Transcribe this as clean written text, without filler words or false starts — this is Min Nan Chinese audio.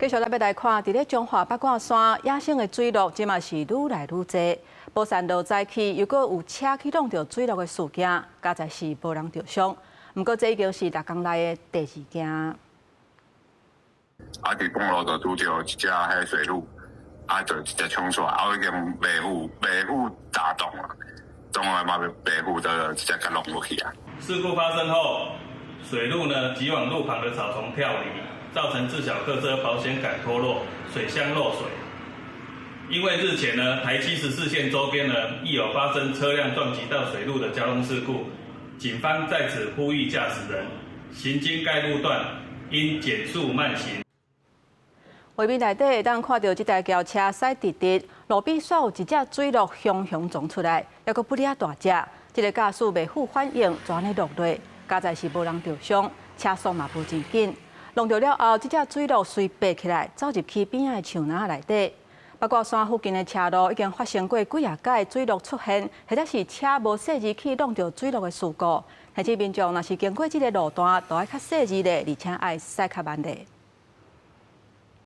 繼續咱欲來看，佇咧彰化八卦山野生的水鹿，這馬是愈來愈濟。寶山路早起又閣有車去挵著水鹿的事件，佳哉是無人著傷。毋過這已經是6工內的第二件。啊！佇公路就拄著一隻彼水鹿，啊，就直接衝出來，啊，已經袂赴袂赴打動啦，動來嘛袂赴就直接共挵落去啊。事故發生後，水鹿呢急往路旁的草叢跳離。造成自小客車保險桿脫落，水箱漏水。因為日前呢，台74線周邊呢亦有發生車輛撞擊到水鹿的交通事故，警方在此呼籲駕駛人行經該路段應減速慢行。畫面內底會當看著這台轎車駛直直，路邊煞有一隻水鹿雄雄撞出來，猶閣不離仔大隻。這個駕駛袂赴反應，就按呢落落，佳哉是無人著傷，車速嘛無真緊。挵著了後，這隻水鹿隨爬起來，走入去邊仔的樹林內底。八卦山附近的車路已經發生過幾仔擺水鹿出現，或者是車無細膩去挵著水鹿的事故。提醒民眾，若是經過這个路段，都愛較細膩咧，而且愛駛較慢咧。